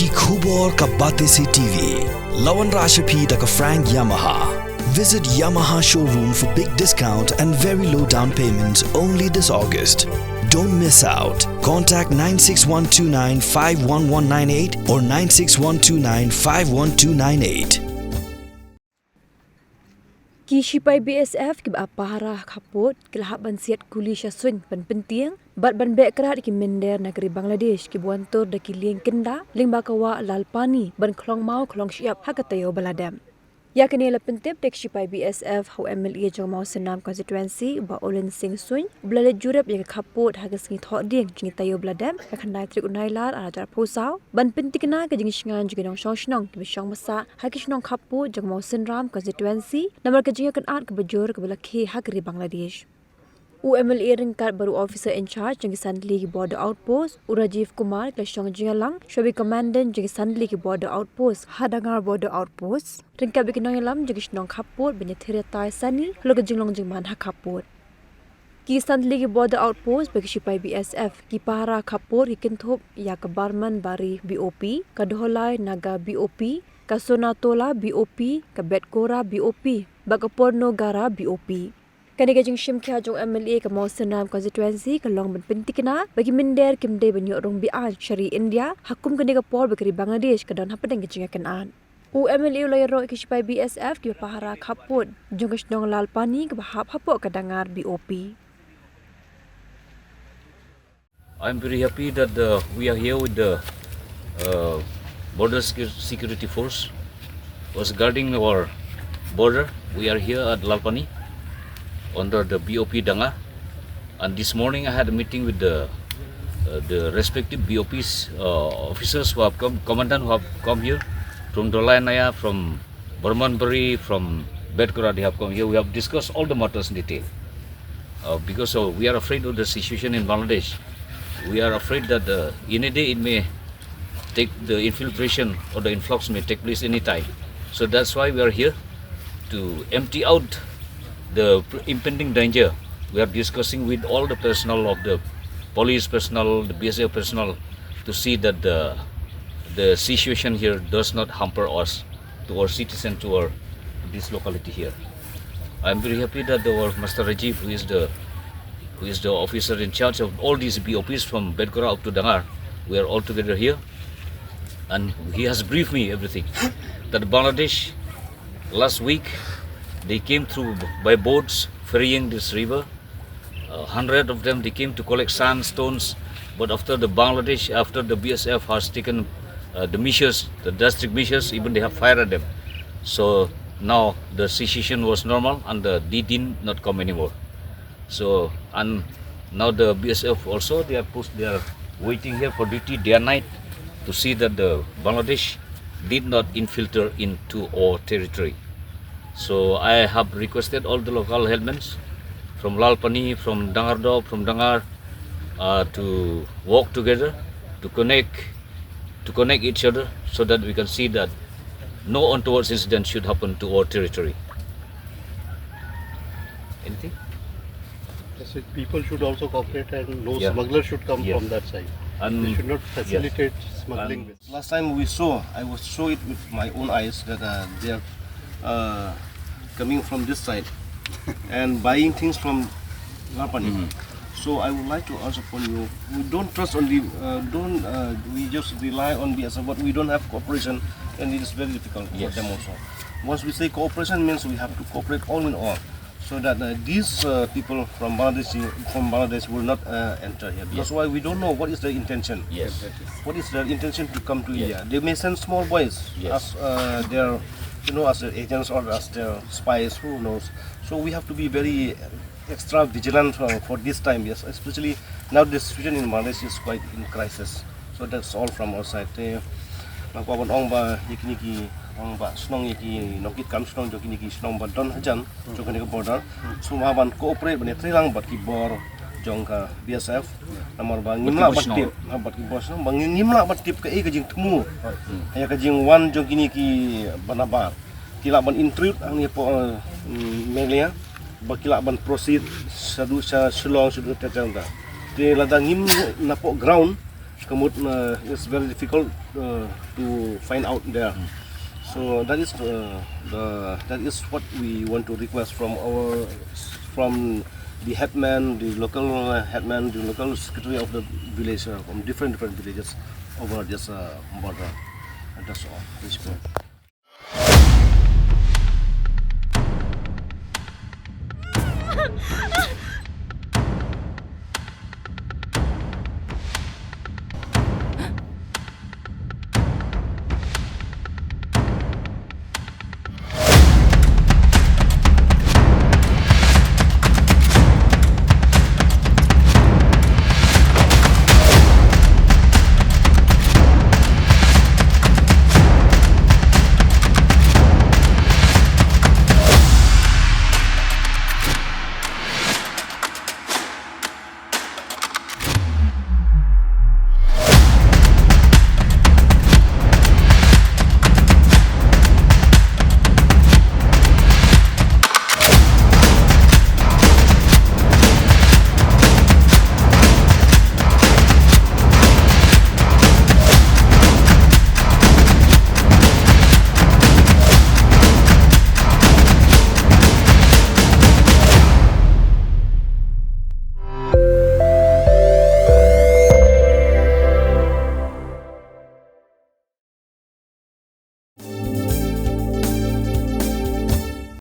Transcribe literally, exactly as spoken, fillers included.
Ki khubor ka Batesi T V. La wanrah sha phi da ka Frank Yamaha. Visit Yamaha showroom for big discount and very low down payment only this August. Don't miss out. Contact nine six one two nine five one one nine eight or nine six one two nine five one two nine eight. Ki shipai B S F kiba ap pahara ha khappud ki la hap ban siat kuli sha suiñ ban pyntieng bad ban beh krad ïa ki mynder na ka ri Bangladesh kiba wan tur da ki lieng kynda lyngba ka wah Lalpani ban khlong maw khlong shyiap ha ka taïew ba la dep. Ïa kane la pyntip da ki shipai B S F ha u M L A jong Mawsynram constituency Bah Olin Singh Suin, uba la leit jurip ïa ka khappud ha ka sngi Thohdieng jong ka taïew ba la dep, ka khyndai tarik u Nailar arhajar arphew saw, ban pyntikna ka jingshngaiñ jong ki nongshong shnong kiba shong basa ha ki shnong khappud jong Mawsynram constituency namar ka jingïakynad kaba jur kaba la khie ha ka ri Bangladesh. U M L A ryngkat bad u officer in charge jong ki san tylli ki border outpost, u Rajiv Kumar, ki la shong jingïalang shuwa ba i commandant jong ki san tylli ki border outpost ha Dangar border outpost ryngkat bad ki nongïalam jong ki shnong khappud ban ïathir ïatai sani halor ka jinglong jingman ha khappud. Ki san tylli ki border outpost bad ki shipai B S F ki pahara khappud ki kynthup ïa ka Barman Bari B O P, ka Dholai Naga B O P, ka Sonatola B O P, ka Betkora B O P bad ka Pornogara B O P. Kane ka jingshim khia jong u M L A ka Mawsynram constituency ka long ban pyntikna ba ki mynder kim dei ban ïoh rung be-aiñ sha ri India ha kum kane ka por ba ka ri Bangladesh ka don hapdeng ka jingïakynad. U M L A u la ïaroh ïa ki shipai B S F kiba pahara khappud jong ka shnong Lalpani kaba hap hapoh ka Dangar B O P. I'm very happy that uh, we are here with the uh, Border Secu- Security Force was guarding our border. We are here at Lalpani under the B O P Dangar. And this morning I had a meeting with the uh, the respective B O Ps uh, officers who have come, commandant who have come here from Dholai Naga, from Barmanbari, from Betkora, they have come here. We have discussed all the matters in detail. Uh, because of, we are afraid of the situation in Bangladesh. We are afraid that uh, any day it may take the infiltration or the influx may take place anytime. So that's why we are here to empty out the pr- impending danger. We are discussing with all the personnel of the police personnel, the B S F personnel, to see that the the situation here does not hamper us to our citizen, to our this locality here. I'm very happy that our Master Rajiv, who is the who is the officer in charge of all these B O Ps from Betkora up to Dangar, we are all together here, and he has briefed me everything. That Bangladesh last week they came through by boats ferrying this river. Uh, hundred of them they came to collect sand, stones, but after the Bangladesh, after the B S F has taken uh, the measures, the drastic measures, even they have fired at them. So now the situation was normal and uh, they did not come anymore. So and now the B S F also they are pushed, they are waiting here for duty day and night to see that the Bangladesh did not infiltrate into our territory. So I have requested all the local headmen from Lalpani, from Dangardo, from Dangar uh, to work together to connect to connect each other so that we can see that no untoward incident should happen to our territory. Anything? So people should also cooperate and no Yeah. smuggler should come Yes. from that side. And They should not facilitate and- smuggling. With. Last time we saw, I was saw it with my own eyes that uh, they are uh, coming from this side and buying things from Lalpani. So I would like to ask upon you, we don't trust only, uh, don't uh, we just rely on B S F, but we don't have cooperation, and it is very difficult Yes. for them also. Once we say cooperation means we have to cooperate all in all, so that uh, these uh, people from Bangladesh from Bangladesh will not uh, enter here. Because Yes. Why, we don't know what is their intention. Yes. What is their intention to come to Yes. India? They may send small boys Yes. as uh, their, you know, as their agents or as their spies. Who knows? So we have to be very extra vigilant for, for this time. Yes, especially now the situation in Bangladesh is quite in crisis. So that's all from our side. Te nang ko ban ong ba ïa kine ki ong ba shnong ïa ki nongkit kam shnong jong kine ki shnong ba don hajan jong kane ka border. So ma ban cooperate ban ïa trei lang bad ki bor jong ka B S F. Namar ba ngim lah ban tip, ha, bad ki bor shnong ba ngim lah ban tip ka ei ka jingthmu. Ïa ka jingwan jong kine ki banabar. Ki lah ban intrude hangne hapoh Meghalaya ba ki lah ban proceed shaduh sha Shillong shaduh sha Cachar. Te lada ngim napoh ground Kamut, uh, is very difficult, uh, to find out there. So that is, uh, the that is what we want to request from our, from the headman, the local, uh, headman, the local secretary of the village, uh, from different different villages over this, uh, border. And that's all. That's all.